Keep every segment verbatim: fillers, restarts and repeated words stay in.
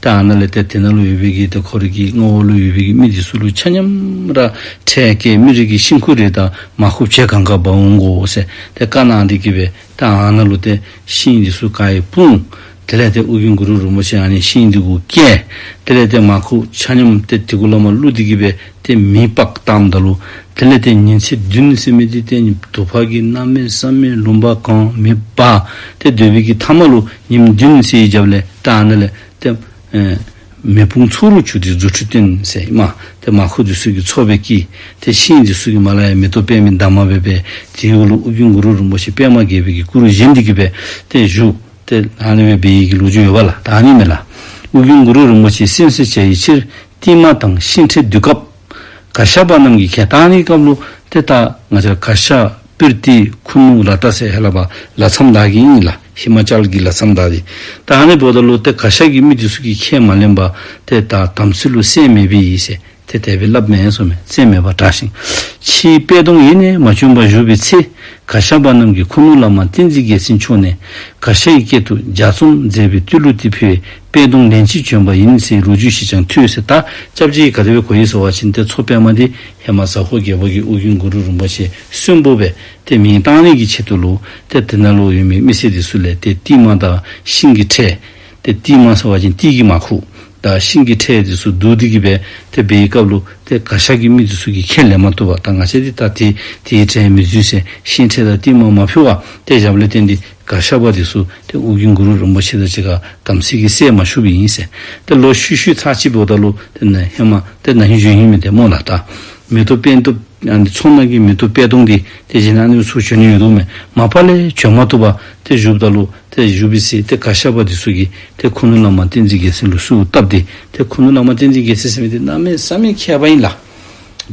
ད་ཨ་ནཱ་ལས་ཏེ་དེ་ནང་ལུ་ཡོད་པའི་གི་ཏེ་ཁོ་རའི་གི་མངའ་འོག་ལུ་ཡོད་པའི་གི་མི་འདི་ཚུ་ལུ་ཆ་མཉམ་ར་ཁྲལ་བཀལ། མི་རིགས་ཀྱི་ཤིང་ཁུ་རེ་དང་མར་ཁུ་བྱེ་གང་ག་འབག་འོང་དགོ་ཟེར་ཏེ་བཀའ་གནང་སྟེ་གི་སྦེ་ད་ཨ་ནཱ་ལུ་ཏེ་ཤིང་འདི་ཚུ་ག་ར་སྤུངས། དེ་ལས་ཏེ་ཨོ་རྒྱན་གུ་རུ་རིན་པོ་ཆེ་ཨ་ནི་ཤིང་འདི་གུ་བཀལ། དེ་ལས་ཏེ་མར་ཁུ་ཆ་མཉམ་ཏེ་དེ་གུ་ལས་མར་བླུགས་ཏེ་གི་སྦེ་ཏེ་མེ་སྤར་བཏངམ་ད་ལུ་དེ་ལས་ཏེ་ཉིན་མཚན་བདུན་ཟེར་མི་འདི་ཏེ་དུ་པ་གིས་གནམ་མེད་ས་མེད་ལུང་པ་གང་མེ་འབར། ཏེ་སྡོད་པའི་གི་མཐའ་མ་ལུ་ཉིནམ་བདུན་ཟེར་བའི་རྒྱབ་ལས་ད་ཨ་ནཱ་ལས་ཏེ་ཨེ་མེ་དཔུང་ཚུ་རུ་གྱུར་ཏེ་རྫུ་འཕྲུལ་སྟོན་ཟེར་མས། ཏེ་མར་ཁུ་འདི་ཚུ་གིས་ཚོགས་སྦེ་བསྐྱེད། ཏེ་ཤིང་འདི་ཚུ་གིས་མར་ལས་ཡར་མེ་ཏོག་པདྨའི་འདབ་མ་འབད་འབད་དེ་གུ་ལུ་ཨོ་རྒྱན་གུ་རུ་རིན་པོ་ཆེ་པདྨ་རྒྱས་པའི་གི་སྐུ་རུ་བཞེངས་ཏེ་གི་སྦེ་ཏེ་བཞུགས། ཏེ་ཨ་ནི་སྦེ་འབད་བའི་གི་ལོ་རྒྱུས་ཡོད་པ་ལགས། ད་ཨ་ནི་མས་ལགས། ཨོ་རྒྱན་གུ་རུ་རིན་པོ་ཆེ་གསན་བསུ་བྱ་བའི་ཕྱིར་ཏིལ་མར་དང་ཤིང་ཁྲལ་བསྡུ་སྐབས། གར་ཞ་པ་རྣམས་ཀྱིས་ཁྱེར། ད་ཨ་ནི་སྐབས་ལུ་ཏེ་ད་ང་བཅས་གར་ཞ་པིར་ཏི་ཁུ་ནུ་ལ་ཏ་ཟེར་ཧེ་ལ་བ་ལ་མཚམས་བདའ་གི་ཨིན་ལགས། ཧི་མ་ཅལ་གྱི་ལ་མཚམས་བདའ་སྟེ། ད་ཨ་ནི་འབདཝ་ད་ལུ་ཏེ་གར་ཞ་གི་མི་འདི་ཚུ་གིས་ཁས་མ་ལེན་པར་ཏེ་ད་དམ་ཚིག་ལུ་གསན་མེད་པའི་ཟེར་ཏེ་དེ་སྦེ་སླབ་མས་ཟེར་མས། གསན་མེད་པར་གྲགས་ཤིང་། ཕྱིས་པད་སྡོང་ཡེ་ནས་མ་བྱོན་པར་བཞུགས་པའི་ཚེ། གར་ཞ་པ་རྣམས་ཀྱིས་ཁུ་ནུ་བླ་མ་བསྟན་འཛིན་རྒྱལ་མཚན་མཆོག་ནས་གར་ཞ་ཡི་སྐད་དུ་ལྗགས་རྩོམ་མཛད་པའི་བསྟོད་གླུ་དེ་ཕུལ། པད་སྡོང་ལན་གཅིག་བྱོན་པ་ཡིན་ཟེར་ལོ་རྒྱུས་ཤིག་ཀྱང་ཐོས་ཟེར། ད་སྐྱབས་རྗེ་གིས་ག་དེ་སྦེ་གོ་ཡི་ཟེར་བ་ཅིན་ཏེ་མཚོ་པདྨ་འདི་ཧེ་མ་ཟ་ཧོར་རྒྱལ་པོ་གིས་ཨོ་རྒྱན་གུ་རུ་རིན་པོ་ཆེ་གསོན་པོ་སྦེ་ཏེ་མེ་བཏང་ནི་གི་ཆེད་དུ་ལུ་ཏེ་དེ་ནང་ལུ་ཡོད་མི་མི་སེར་འདི་ཚུ་ལས་ཏེ་ཏིལ་མར་དང་ཤིང་གི་ཁྲལ། ཏེ་ཏིལ་མར་ཟེར་བ་ཅིན་ཏིལ་གྱི་མར་ཁུ་དང་ཤིང་གི་ཁྲལ་འདི་ཚུ་བསྡུ་སྟེ་གི་སྦེ་ཏེ་འབད་བའི་སྐབས་ལུ་ཏེ་གར་ཞ་གི་མི་འདི་ཚུ་གིས་ཁས་ལེན་མ་བཏུབ་པར་ད་ང་བཅས་འདི་ད་ཏེ་དེའི་གྲལ་མི་འཛུལ་ཟེར་ཤིང་ཁྲལ་དང་ཏིལ་མར་མ་ཕུལ་བར་ཏེ་བཞགཔ་ལས་བརྟེན་ཏེ་གར་ཞ་པ་འདི་ཚུ་ཏེ་ཨོ་རྒྱན་གུ་རུ་རིན་པོ་ཆེ་དང་གཅིག་ཁར་དམ་ཚིག་གི་སྲས་མ་ཞུ་བའི་ཨིན་ཟེར། ཏེ་ལོག་ཤུལ་ཤུལ་ཚར་གཅིག་འབདཝ་ད་ལུ་ཏེ་ནཱ་ཧེ་མ་ཏེ་ན་ཧིང་གཞེས་ཧིང་མེན་ཏེ་སྨོ་ལགས། ད་མེ་ཏོག་པད་སྡོང་ཨ་ནི་མཚོ་ནང་གི་མེ་ཏོག་པད་སྡོང་འདི་ཏེ་གཞན་ཨ་ནི་ཚུར་བྱོན་ནི་ཡོད་དོ་མས། མ་པ་ལས་བྱོན་མ་བཏུབ་པར་ཏེ་བཞུགསཔ་ད་ལུ་ཏེ་བཞུགས་པའི་ཚེ་ཏེ་གར་ཞ་པ་འདི་ཚུ་གིས་ཏེ་ཁུ་ནུ་བླ་མ་བསྟན་འཛིན་རྒྱལ་མཚན་ལུ་གསོལཝ་བཏབ་སྟེ། ཏེ་ཁུ་ནུ་བླ་མ་བསྟན་འཛིན་རྒྱལ་མཚན་ཟེར་མི་འདི་གནམ་མེད་ས་མེད་མཁས་པ་ཨིན་ལགས།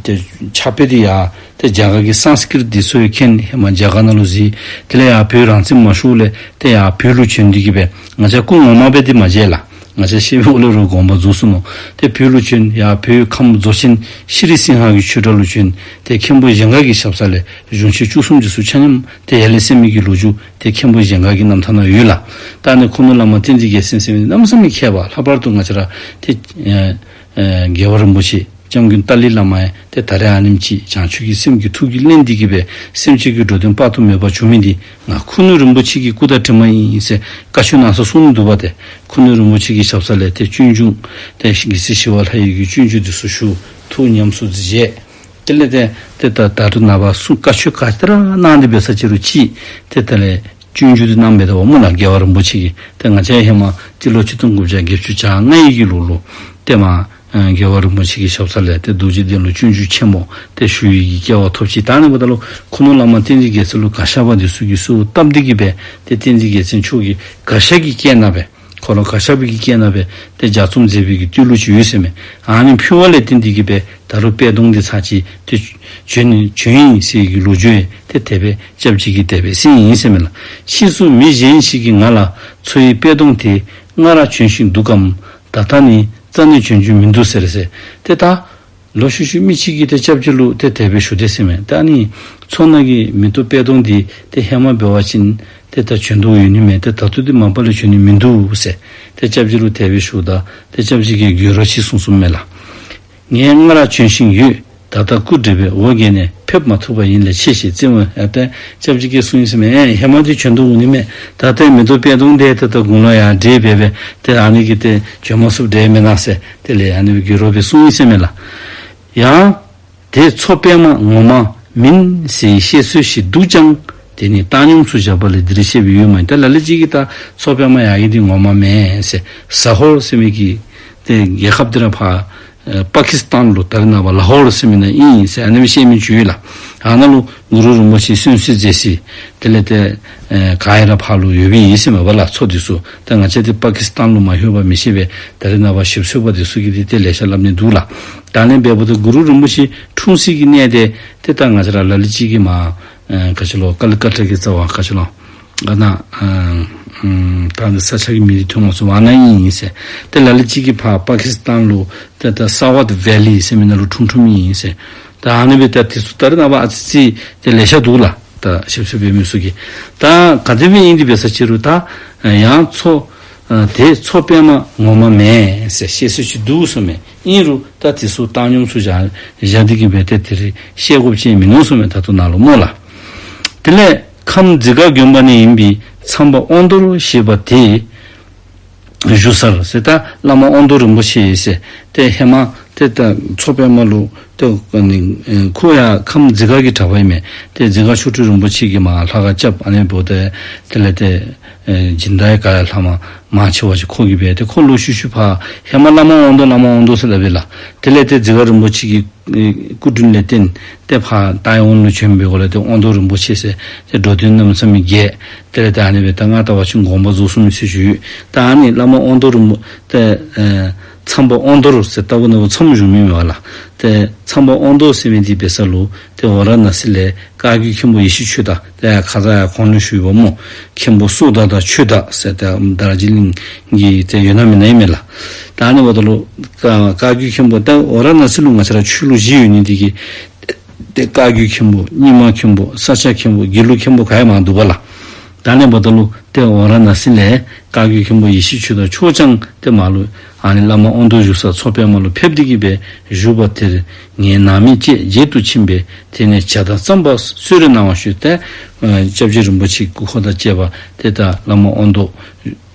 ཏེ་ཕྱག་དཔེ་འདི་ཡང་ཏེ་རྒྱ་གར་གྱི་སཾསྐྲྀཏ་འདི་ཚུ་ཡང་མཁྱེན། ཧེ་མ་རྒྱ་གར་ནང་ལུ་གཟིགས། དེ་ལས་ཡར་བོད་རང་བཙན་མ་ཤོར་ལས་ཏེ་ཡར་བོད་ལུ་བྱོན་ཏེ་གི་སྦེ་ང་བཅས་སྐུ་ངོ་མ་སྦེ་འདི་མ་མཇལ་ལགས། ང་བཅས་ཤེས་པའི་འོག་ལས་ར་དགོངས་པ་རྫོགས་སོ་ནུག། ཏེ་བོད་ལུ་བྱོན། ཡར་བོད་ཁམས་རྫོགས་ཆེན་ཤྲཱི་སིང་ཧ་གི་ཆོས་གྲྭ་ལུ་བྱོན། ཏེ་མཁན་པོ་གཞན་དགའ་གི་ཞབས་ས་ལས་གཞུང་ཆེན་བཅུ་གསུམ་འདི་ཚུ་ཆ་མཉམ་ཏེ་ཡར་ལས་གསན་མི་གི་ལོ་རྒྱུས་ཏེ་མཁན་པོ་གཞན་དགའ་གི་རྣམ་ཐར་ནང་ཡོད་ལགས། ད་ཨ་ནི་ཁུ་ནུ་བླ་མ་བསྟན་འཛིན་རྒྱལ་མཚན་ཟེར་མི་འདི་གནམ་མེད་ས་མེད་མཁས་པ། ལྷག་པར་དུ་ང་བཅས་ར་ཏེ་ཨེ་ཨེ་རྒྱལ་བ་རིན་པོ་ཆེ་སྐྱབས་མགོན་ཏཱ་ལའི་བླ་མ་ཡང་ཏེ་ད་རེས་ཨ་ནེམ་ཅིག་བྱང་ཆུབ་ཀྱི་སེམས་ཀྱི་ཐུགས་ཀྱི་རླན་འདི་གིས་སྦེ་སེམས་ཅན་གྱི་འགྲོ་དོན་དཔག་ཏུ་མེད་པ་བྱུང་མི་འདི་ང་ཁུ་ནུ་རིན་པོ་ཆེ་གི་སྐུ་དང་གྲིབ་མ་ཨིན་ཟེར་བཀའ་ཆོས་གནང་ས་གསུངས་ནི་འདུག་པ། ཏེ་ཁུ་ནུ་རིན་པོ་ཆེ་གི་ཞབས་ས་ལས་ཏེ་སྤྱོད་འཇུག་ཏེ་རྒྱལ་སྲས་ཞི་བ་ལྷ་ཡི་གི་སྤྱོད་འཇུག་འདི་ཚུ་ཞུ། ཐུགས་ཉམས་སུ་བཞེས། དེ་ལས་ཏེ་ཏེ་ད་ད་རུང་ནངས་པ་གསུང་བཀའ་ཆོས་ག་ཅི་ར་གནང་སྟེ་འབད་ས་ཅི་རུང་ཅིག་ཏེ་དེ་ལས་སྤྱོད་འཇུག་འདི་གནང་མི་འདུག་པ་སྨོ་ལགས། རྒྱལ་བ་རིན་པོ་ཆེ་གིས་ཏེ་ང་བཅས་ཧེ་མ་སྤྱི་ལོ་ཆིག་སྟོང་དགུ་བརྒྱ་བརྒྱད་ཅུ་གྱ་ལྔ་ཡི་གི་ལོ་ལུ་ཏེ་མར་ཨ་རྒྱལ་བ་རིན་པོ་ཆེ་གི་ཞབས་ས་ལས་ཏེ་རྡོ་རྗེ་གདན་ལུ་སྤྱོད་འཇུག་ཆེན་མོ་ཏེ་ཞུ་བའི་གི་སྐལ་བ་ཐོབ་ཅི། ད་ཨ་ནི་འབདཝ་ད་ལུ་ཁུ་ནུ་བླ་མ་བསྟན་འཛིན་རྒྱལ་མཚན་ལུ་གར་ཞ་པ་འདི་ཚུ་གིས་གསོལཝ་བཏབ་སྟེ་གི་སྦེ་ཏེ་བསྟན་འཛིན་རྒྱལ་མཚན་མཆོག་གིས་གར་ཞ་གི་སྐད་ནང་སྦེ་ཁོ་ར་གར་ཞ་པའི་གི་སྐད་ནང་སྦེ་ཏེ་ལྗགས་རྩོམ་མཛད་པའི་གི་བསྟོད་གླུ་ཅིག་ཡོད་ཟེར་མས། ཨ་ནི་ཕུལ་བ་ལས་བརྟེན་ཏེ་གི་སྦེ་ད་རུང་པད་སྡོང་འདི་ཚར་གཅིག་ཏེ་བྱོན་བྱོན་ཡི་ཟེར་གྱི་ལོ་རྒྱུས་ཡང་ཏེ་དེ་སྦེ་སྐྱབས་རྗེ་གིས་དེ་སྦེ་གསུངས་ཡི་ཟེར་མས་ལགས། ཕྱིས་སུ་མི་གཞན་ཞིག་གིས་ང་ལ་མཚོ་ཡི་པད་སྡོང་དེ་སྔར་བྱོན་ཞིང་འདུག་གམ། ད་ལྟ་ནི་རྩ་ནས་བྱོན་རྒྱུ་མི་འདུག་ཟེར་ཟེར། ཏེ་ད་ལོག་ཤུལ་ཤུལ་མི་ཅིག་གིས་ཏེ་སྐྱབས་རྗེ་ལུ་ཏེ་དེ་སྦེ་ཞུ་དེས་ཟེར་མས། ད་ཨ་ནི་མཚོ་ནང་གི་མེ་ཏོག་པད་སྡོང་འདི་ཏེ་ཧེ་མ་འབད་བ་ཅིན་ཏེ་ད་བྱོན་དོ་ཡོད་ནི་མས། ཏེ་ད་ལྟོ་འདི་མ་པ་ལས་བྱོན་ནི་མིན་འདུག་ཟེར་ཏེ་སྐྱབས་རྗེ་ལུ་དེ་སྦེ་ཞུཝ་ད་ཏེ་སྐྱབས་རྗེ་གིས་དགོད་བྲ་ཅིག་གསུངས་གསུངསམ་མས་ལགས། ངས་སྔར་བྱོན་ཞིང་ཡོད། ད་ལྟ་སྐུ་བགྲེས་པས་འོ་བརྒྱལ་ནས་ཕེབས་མ་ཐུབ་པ་ཡིན་ལས་ཆེ་ཞེས་རྩེད་མོ་ཡང་ཏེ་སྐྱབས་རྗེ་གིས་གསུངས་ཡི་ཟེར་མས། ཨེ་ཧེ་མ་འདི་བྱོན་དོ་འོང་ནི་མས། ད་ལྟ་མེ་ཏོག་པད་སྡོང་འདི་ཏེ་ད་དགུང་ལོ་ཡང་བགྲེས་སྦེ་སྦེ་ཏེ་ཨ་ནི་གིས་ཏེ་བྱོན་མ་ཚུགསཔ་འདྲས་མེན་ན་ཟེར་དེ་ལས་ཨ་ནི་སྦེ་དགོད་བྲ་སྦེ་གསུངས་ཡི་ཟེར་མས་ལགས། ཡང་དེ་མཚོ་པདྨ་ངོ་མ་མིན་ཟེར་བཤད་སྲོལ་ཞིག་འདུག་ཀྱང་དེ་ནི་བཏང་སྙོམས་སུ་བཞག་པ་ལས་འདིར་བཤད་པའི་ཡུལ་མ་ཡིན། ད་ལ་ལུ་ཅིག་གིས་ད་མཚོ་པདྨ་ཡར་གྱི་འདི་ངོ་མ་མེན་ཟེར། ཟ་ཧོར་ཟེར་མི་གི་ཏེ་རྒྱལ་ཁབ་འདི་ར་ཕར་ཨེ་པ་ཀི་སི་ཏཱན་ལུ་ད་རེས་ནངས་པ་ལ་ཧོར་ཟེར་མི་ནང་ཨིན་ཟེར་ཨ་ནི་སྦེ་བཤད་མི་ཅིག་ཡོད་ལགས། ཨ་ནཱ་ལུ་གུ་རུ་རིན་པོ་ཆེ་གསོན་བསྲེགས་མཛད་ས་དེ་ལས་ཏེ་ཨེ་ག་ཡ་ར་ཕར་ལུ་ཡོད་པའི་ཨིན་ཟེར་མས་པ་ལགས། མཚོ་འདི་ཚུ་ད་ང་བཅས་འདི་པ་ཀི་སི་ཏཱན་ལུ་མ་ལྷོད་པ་མི་ཤེས་པས། ད་རེས་ནངས་པ་ཞིབ་འཚོལ་པ་འདི་ཚུ་གིས་འདི་ཏེ་ལེ་ཤ་སླབ་ནི་འདུག་ལགས། ད་ཨ་ནི་འབདཝ་ད་གུ་རུ་རིན་པོ་ཆེ་འཁྲུངས་ས་གི་གནས་འདི་ཏེ་ད་ང་བཅས་ར་ལ་ལུ་ཅིག་གིས་མར་ཨེ་ག་ཅི་ལོ་ཀ་ལི་ཀ་ཏ་གི་རྩ་བར་ག་ཅི་ལོ་ཨ་ནཱ་ཨ་ཨམ་ད་འདི་ས་ཆ་གི་མིང་འདི་ཐོན་མ་སོང་། ཨ་ནཱ་ཨིན་ཨིན་ཟེར། ཏེ་ལ་ལུ་ཅིག་གིས་ཕར་པ་ཀི་སི་ཏཱན་ལུ་ཏེ་ད་ས་ཝཱཊ་ཝེ་ལི་ཟེར་མི་ནང་ལུ་འཁྲུངས་འཁྲུངསམ་ཨིན་ཨིན་ཟེར། ད་ཨ་ནི་སྦེ་ད་འདི་ཚུ་ད་རེས་ནངས་པ་ཨ་ཙི་ཙི་ཏེ་ལེ་ཤ་འདུག་ལགས། ད་ཞིབ་འཚོལ་འབད་མི་ཚུ་གིས་ད་ག་དེ་སྦེ་ཨིན་འདི་འབད་ས་ཅི་རུང་ད་ཡང་མཚོ་ ཨ་དེ་མཚོ་པདྨ་ངོ་མ་མེན་ཟེར་བཤད་སྲོལ་ཅིག་འདུག་ཟེར་མས། ཨིན་རུང་ད་དེ་ཚུ་བཏང་སྙོམས་སུ་བཞག་བཞག་སྟེ་གི་སྦེ་ཏེ་དེ་རེ་བཤད་དགོཔ་ཅིག་མིན་ནུག་ཟེར་མས། ད་ལྟོ་ནཱ་ལུ་སྨོ་ལགས། དེ་ལས་ཁམས་འཛི་སྒར་དགོན་པ་ནས་ཡིན་པའི་མཚམས་པ་དབང་རྡོར་ཞེས་པ་དེ་བཞུགས་སར་ཟེར། ད་བླ་མ་དབང་རྡོར་རིན་པོ་ཆེ་ཟེར་ཏེ་ཧེ་མ་ཏེ་ད་མཚོ་པདྨ་ལུ་ཏེ་ཨ་ནི་ཨེ་ཁོ་ཡང་ཁམས་འཛི་སྒར་གྱི་གྲྭ་པ་ཨིན་མས། ཏེ་འཛི་སྒར་མཆོག་སྤྲུལ་རིན་པོ་ཆེ་གིས་མར་ལྷ་ཁང་རྐྱབ། ཨ་ནི་འབདཝ་ད་དེ་ལས་ཏེ་ཨེ་སྦྱིན་བདག་ག་ཡང་ལྷག་མ་མང་ཆེ་བ་ཅིག་ཁོ་གིས་འབད། ཏེ་ཁོ་ལོག་ཤུལ་ཤུལ་ཕར་ཧེ་མ་བླ་མ་དབང་རྡོར་བླ་མ་དབང་རྡོར་ཟེར་སླབ་པས་ལགས། དེ་ལས་ཏེ་འཛི་སྒར་རིན་པོ་ཆེ་གི་ཨེ་སྐུ་དྲིན་ལས་བརྟེན་ཏེ་ཕར་སྟག་ཡང་ལུ་བྱོན་པའི་སྒང་ལས་ཏེ་དབང་རྡོར་རིན་པོ་ཆེ་ཟེར་ཏེ་འགྲོ་དོན་གནམ་མེད་ས་མེད་རྒྱས། དེ་ལས་ད་ཨ་ནི་སྦེ་ད་ང་བལྟ་བ་ཅིན་དགོངས་པ་རྫོགས་སོང་མི་ཚུ་ཅིག་ཡོད། ད་ཨ་ནི་བླ་མ་དབང་རྡོར་རིན་པོ་ཏེ་ཨེ་མཚམས་པ་དབང་རྡོར་ཟེར་ལྟ་བུ་ན་བུ་མཚམས་བཞུགས་མི་མས་པ་ལགས། ཏེ་མཚམས་པ་དབང་རྡོར་ཟེར་མི་འདི་འབད་ས་ལུ་ཏེ་ཝཱ་ར་ཎ་སི་ལས་བཀའ་བརྒྱུད་མཁན་པོ་ཡེ་ཤེས་ཆོས་དར། ཏེ་ཡར་ཁ་ཙ་ཡང་གོང་ལུ་ཞུ་ཡི་པ་སྨོ། མཁན་པོ་སོ་ད་དར་ཆོས་དར་ཟེར་ཏེ་དར་རྒྱས་གླིང་གི་ཏེ་ཡོད་ན་མེད་ན་ཨིན་མས་ལགས། ད་ཨ་ནི་འབདཝ་ད་ལུ་བཀའ་བཀའ་བརྒྱུད་མཁན་པོ་ད་ཝཱ་ར་ཎ་སི་ལུ་ང་བཅས་ར་ཆོས་ལུགས་བཞི་ཡོད་ནི་འདི་གིས་ཏེ་བཀའ་བརྒྱུད་མཁན་པོ་རྙིང་མ་མཁན་པོ་ས་སྐྱ་མཁན་པོ་དགེ་ལུགས་མཁན་པོ་ག་ཡང་མང་འདུག་པ་ལགས། ད་ཨ་ནི་འབདཝ་ད་ལུ་ཏེ་ཝཱ་ར་ཎ་སི་ལས་བཀའ་བརྒྱུད་མཁན་པོ་ཡེ་ཤེས་ཆོས་དར་མཆོག་ཀྱང་ཏེ་མར་ལུ་ཨ་ནི་བླ་མ་དབང་རྡོར་བཞུགས་ས་མཚོ་པདྨ་ལུ་ཕེབས་ཏེ་གི་སྦེ་བཞུགས་པ་དེར་ངའི་ནང་མི་བཅས་མཇལ་དུ་ཕྱིན་པས། དེ་ནས་ཇ་དང་རྩམ་པ་གསོལ་རས་གནང་བ་ཞུས་ཏེ་ཨེ་སྐྱབས་རྗེ་རིན་པོ་ཆེ་སྐུ་འཁོར་དང་བཅས་པ་ཏེ་ད་བླ་མ་དབང་རྡོར་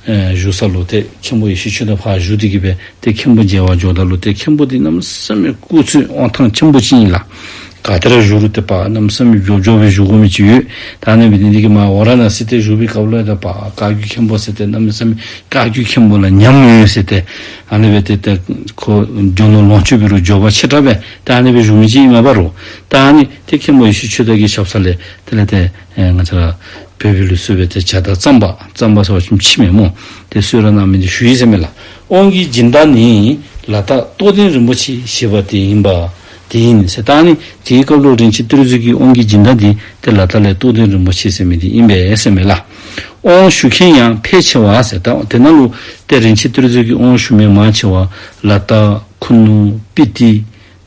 ཨེ་བཞུགས་ས་ལུ་ཏེ་མཁན་པོ་ཡེ་ཤེས་ཆོས་དར་ཕར་བཞུགས་ཏེ་གི་སྦེ་ཏེ་མཁན་པོ་མཇལ་བར་འགྱོཝ་ད་ལུ་ཏེ་མཁན་པོ་འདི་གནམ་མེད་ས་མེད་སྐུ་ཚེ་དབང་ཐང་ཆེན་པོ་ཅིག་ཨིན་ལགས། ག་ཏེ་ར་བཞུགས་རུང་ཏེ་པ་གནམ་མེད་ས་མེད་མགྱོགས་མགྱོགས་སྦེ་བཞུགས་དགོ་མི་ཅིག་ཡོད། ད་ཨ་ནི་འབད་ནི་འདི་གིས་མར་ཝཱ་ར་ཎ་སི་ཏེ་བཞུགས་པའི་སྐབས་ལུ་ད་པ་བཀའ་བརྒྱུད་མཁན་པོ་ཟེར་ཏེ་གནམ་མེད་ས་མེད་བཀའ་བརྒྱུད་མཁན་པོ་ལ་ཉམས་མི་ཡོང་ཟེར་ཏེ་ཨ་ནི་སྦེ་ཏེ་ཏེ་ཁོ་རྒྱུ་ནོར་ལོངས་སྤྱོད་འབད་རུང་འབྱོར་པ་ཆེ་དྲགས་སྦེ་ད་ཨ་ནི་སྦེ་བཞུགས་མི་ཅིག་ཨིན་མས་པ་རོ། ད་ཨ་ནི་ཏེ་མཁན་པོ་ཡེ་ཤེས་ཆོས་དར་གྱི་ཞབས་ས་ལས་དེ་ལས་ཏེ་ཨེ་ང་བཅས་ར་བོད་པའི་ལུགས་སྲོལ་སྦེ་ཏེ་ཇ་དང་རྩམ་པ་རྩམ་པ་ཟེར་བ་ཅིན་ཕྱེ་མས་སྨོ། ཏེ་གསོལ་རས་གནང་མི་འདི་ཞུ་ཡི་ཟེར་མས་ལགས། དབང་གི་སྦྱིན་བདག་ནི་ལ་དྭགས་རྟོགས་ལྡན་རིན་པོ་ཆེ་ཞེས་པ་དེ་ཡིན་པ་དེ་ཡིན་ཟེར། ད་ཨ་ནི་དེའི་སྐབས་ལུ་རིན་ཆེན་གཏེར་མཛོད་ཀྱི་དབང་གི་སྦྱིན་བདག་འདི་ཏེ་ལ་དྭགས་ལས་རྟོགས་ལྡན་རིན་པོ་ཆེ་ཟེར་མི་འདི་ཨིན་པས་ཟེར་མས་ལགས། དབང་ཞུ་མཁན་ཡང་ཕལ་ཆེ་བ་ཟེར། ད་དེ་ནང་ལུ་ཏེ་རིན་ཆེན་གཏེར་མཛོད་ཀྱི་དབང་ཞུ་མི་མང་ཆེ་བ་ལ་དྭགས་ཁུ་ནུ་སྤི་ཏི་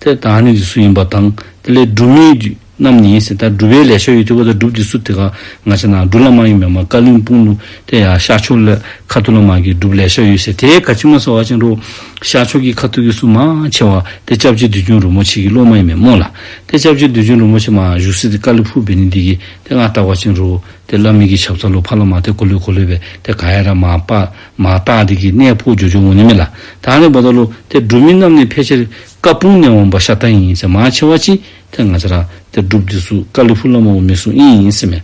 ཏེ་ད་ཨ་ནི་འདི་ཚུ་ཨིན་པ་དང་དེ་ལས་འབྲུག་མི་རྣམས་ནི་ཟེར། ད་འབྲུག་པའི་ལེ་ཤ་ཡོད། དེ་འབདཝ་ད་འབྲུག་འདི་ཚུ་དེ་ཁར་ང་བཅས་ནཱ་འབྲུག་ལས་མར་ཨིན་མས་མར་ཀ་ལིམ་སྤུངས་ལུ་ཏེ་ཡར་ཤར་ཕྱོགས་ལས་ཁ་ཐུག་ལས་མར་གྱི་འབྲུགཔ་ལེ་ཤ་ཡོད་ཟེར། དེ་ག་ཅི་སྨོ་ཟེར་བ་ཅིན་རོགས་ཤར་ཕྱོགས་ཀྱི་ཁ་ཐུག་གི་ཚུ་མང་ཆེ་བ་ཏེ་སྐྱབས་རྗེ་བདུད་འཇོམས་རིན་པོ་ཆེ་གི་སློབ་མ་ཨིན་མས་སྨོ་ལགས། ཏེ་སྐྱབས་རྗེ་བདུད་འཇོམས་རིན་པོ་ཆེ་མར་བཞུགས་ས་འདི་ཀ་ལི་ཕུག་འབད་ནི་འདི་གིས་ཏེ་ང་བལྟ་བ་ཅིན་རོགས་ཏེ་བླ་མའི་གི་ཞབས་ས་ལུ་ཕར་ལས་མར་ཏེ་གོ་ལེ་གོ་ལེ་སྦེ་ཏེ་ག་ཡ་ར་མར་པ་མར་བཏགས་ཏེ་གི་གནས་སྤོ་འགྱོ་འགྱོཝ་འོང་ནི་མས་ལགས། ད་ཨ་ནི་འབདཝ་ད་ལུ་ཏེ་འབྲུག་མི་རྣམས་ནི་ཕལ་ཆེར་བཀའ་སྤུངས་ནས་འོངས་པ་ཤ་སྟག་ཡིན་ཟེར། མང་ཆེ་བ་ཅིག་ཏེ་ང་བཅས་ར་ཏེ་འབྲུགཔ་འདི་ཚུ་ཀ་ལི་ཕུག་ལས་མར་འོང་མི་ཚུ་ཨིན་ཟེར་མས།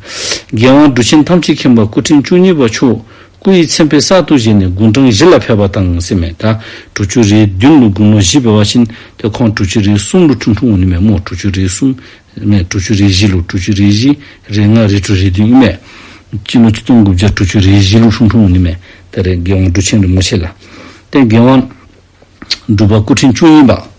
རྒྱལ་དབང་འབྲུག་ཆེན་ཐམས་ཅད་མཁྱེན་པ་སྐུ་ཕྲེང་བཅུ་གཉིས་པ་མཆོག་སྐུ་ཡི་མཚན་དཔེ་གསར་དུ་བཞེངས་ནས་དགུང་གྲངས་བཞི་ལ་ཕེབས་པ་དང་ཟེར་མས། ད་དྲུག་ཅུ་རེ་བདུན་ལུ་དགུང་ལོ་བཞི་འབད་བ་ཅིན་ཏེ་ཁོང་དྲུག་ཅུ་རེ་གསུམ་ལུ་འཁྲུངས་འཁྲུངསམ་འོང་ནི་མས་སྨོ། དྲུག་ཅུ་རེ་གསུམ་མེན་དྲུག་ཅུ་རེ་བཞི་ལུ་དྲུག་ཅུ་རེ་བཞི་རེ་ལྔ་རེ་དྲུག་རེ་བདུན་ཨིན་མས། སྤྱི་ལོ་ཆིག་སྟོང་དགུ་བརྒྱ་དྲུག་ཅུ་རེ་བཞི་ལུ་འཁྲུངས་འཁྲུངསམ་འོང་ནི་མས། ད་རེས་རྒྱལ་དབང་འབྲུག་ཆེན་རིན་པོ་ཆེ་ལགས། ཏེ་རྒྱལ་དབང་འབྲུག་པ་སྐུ་ཕྲེང་བཅུ་གཉིས་པ་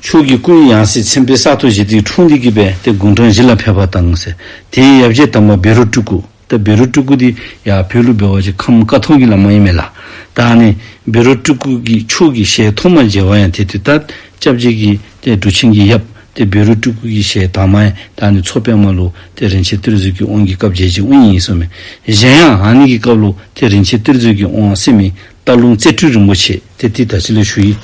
མཆོག་གི་སྐུའི་ཡང་སྲིད་མཚན་དཔེ་གསར་དུ་བཞེངས་ཏེ་འཁྲུངས་ཏེ་གི་སྦེ་ཏེ་དགུང་གྲངས་བཞི་ལ་ཕེབས་པ་དང་ཟེར། དེའི་ཡབ་རྗེ་དམ་པ་བཻ་རོ་སྤྲུལ་སྐུ། ཏེ་བཻ་རོ་སྤྲུལ་སྐུ་འདི་ཡར་བོད་ལུ་འབད་བ་ཅིན་ཁམས་ཀཿཐོག་གི་བླ་མ་ཨིན་མས་ལགས། ད་ཨ་ནི་བཻ་རོ་སྤྲུལ་སྐུ་གི་མཆོག་གི་ཞལ་ཐོག་མ་མཇལ་བར་ཡང་དེ་དུས་ད་སྐྱབས་རྗེ་གི་ཏེ་འབྲུག་ཆེན་གྱི་ཡབ་ཏེ་བཻ་རོ་སྤྲུལ་སྐུ་གི་ཞལ་དང་པ་ཡང་ད་ཨ་ནི་མཚོ་པདྨ་ལུ་ཏེ་རིན་ཆེན་གཏེར་མཛོད་ཀྱི་དབང་གི་བཀའ་མཇལ་ཅི་འོང་ཡི་ཟེར་མས། གཞན་ཡང་ཨ་ནི་གི་སྐབས་ལུ་ཏེ་རིན་ཆེན་གཏེར་མཛོད་ཀྱི་དབང་ཟེར་མི་སྟག་ལུང་རྩེ་སྤྲུལ་རིན་པོ་ཆེ་ཏེ་དེ་ད་ཅི་ལས་ཞུ་ཡི།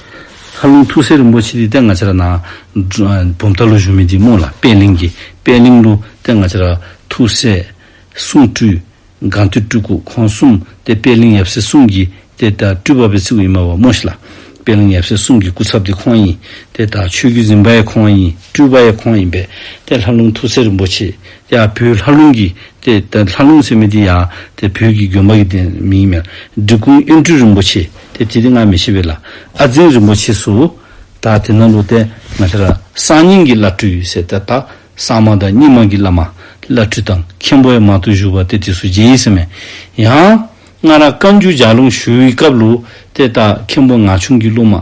ལྷ་ལུང་ཐུགས་སྲས་རིན་པོ་ཆེ་འདི་ཏེ་ང་བཅས་ར་ནཱ་བུམ་ཐང་ལུ་བཞུགས་མི་འདི་སྨོ་ལགས། པད་གླིང་གི་པད་གླིང་ལུ་ཏེ་ང་བཅས་ར་ཐུགས་སྲས་གསུང་སྤྲུལ་སྒང་སྟེང་སྤྲུལ་སྐུ་ཁོང་གསུམ་ཏེ་པད་གླིང་ཡབ་སྲས་གསུམ་གྱི་ཏེ་ད་སྤྲུལ་པ་སྦེ་བརྩིཝ་ཨིན་མས་པ་སྨོ་ཤིག་ལགས། པད་གླིང་ཡབ་སྲས་གསུམ་གྱི་སྐུ་ཚབ་འདི་ཁོང་ཨིན། ཏེ་ད་ཆོས་བརྒྱུད་འཛིན་པ་ཡང་ཁོང་ཨིན། སྤྲུལ་པ་ཡང་ཁོང་ཨིན་པས། ཏེ་ལྷ་ལུང་ཐུགས་སྲས་རིན་པོ་ཆེ་ཡར་བོད་ལྷ་ལུང་གི་ཏེ་ད་ལྷ་ལུང་ཟེར་མི་འདི་ཡང་ཏེ་བོད་ཀྱི་དགོན་པ་གི་ཏེ་མིང་ཨིན་མས། འབྲི་གུང་དབོན་སྤྲུལ་རིན་པོ་ཆེ་ཏེ་དེ་འདི་ང་མི་ཤེས་པས་ལགས། ཨ་འཛིན་རིན་པོ་ཆེ་ཚུ་ད་དེ་ནང་ལུ་ཏེ་ང་བཅས་ར་གསར་རྙིང་གི་བླ་སྤྲུལ་ཟེར་ཏེ་ད་གསར་མ་དང་རྙིང་མ་གི་བླ་མ་བླ་སྤྲུལ་དང་མཁན་པོ་ཡང་མང་དུ་བཞུགས་པ་ཏེ་དེ་ཚུ་མཇལ་ཡི་ཟེར་མས། ཡང་སྔར་བཀའ་འགྱུར་ལྗགས་ལུང་ཞུ་བའི་སྐབས་ལུ་ཏེ་ད་མཁན་པོ་ངག་ཆུང་གི་སློབ་མ་